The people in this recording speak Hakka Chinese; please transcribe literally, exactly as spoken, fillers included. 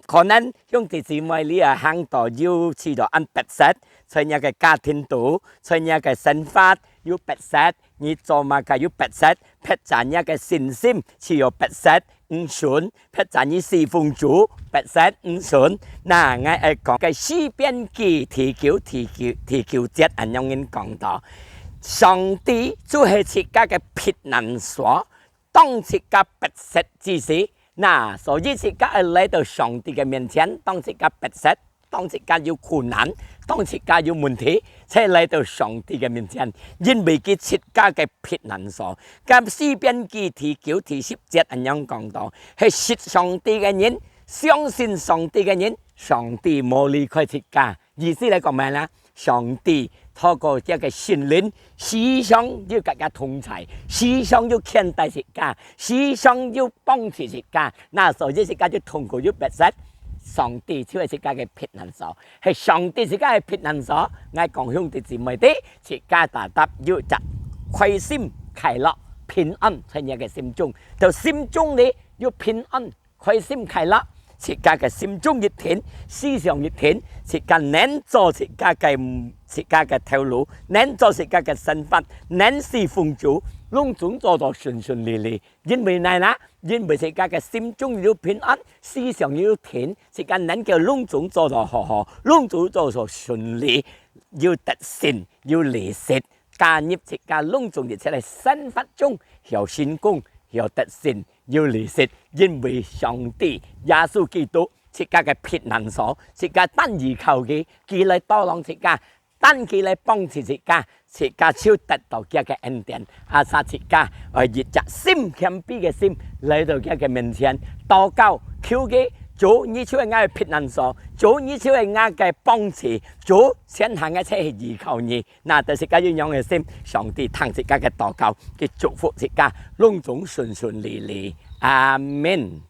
可能兄弟姊妹你也行到有試著恁迫切，在若个家庭肚，在若个生活有迫切，你做麼个有迫切，迫切若个信心試著迫切，毋順，迫切你侍奉主，迫切毋順。那𠊎愛講个詩篇記第九、第九、第九節恁樣人講到，上帝就係自家个避難所，當自家迫切之時，那所以自家愛來到上帝个面前，當自家迫切，當自家有困難，當自家有問題，才來到上帝个面前，因為佢自家个避難所。該詩篇記第九、第十節恁樣講到，係識上帝个人，相信上帝个人，上帝無離開自家。意思來講麼个呢？上帝透過這个聖靈，時常有佮佢同在，時常有牽帶自家，時常有幫助自家。那所以自家就通過有迫切，上帝就係自家个避難所，係上帝自家个避難所。𠊎講兄弟姊妹知，自家大大有隻開心、快樂、平安在若个心中，到心中裡有平安、開心、快樂，自家个心中一定，思想一定，自家能做自家个，自家个頭路，能做自家个生活，能侍奉主，攏總做到順順利利。因為哪呢？因為自家个心中有平安，思想有定，自家能夠攏總做到好好，攏總做到順利，有得勝，有利息，加入自家攏總一切个生活中，有成功，有得勝，有利息，因為上帝耶穌基督自家个避難所，自家單依靠佢，佢來tolong自家，單佢來幫助自家，自家就得到佢个恩典。Asal自家愛一隻心謙卑个心來到佢个面前，禱告，求佢，主，你就係𠊎个避難所，主，你就係𠊎个幫助，主，全下𠊎就係依靠你。那對自家有樣个心，上帝聽自家个禱告，佢祝福自家，攏總順順利利。阿門。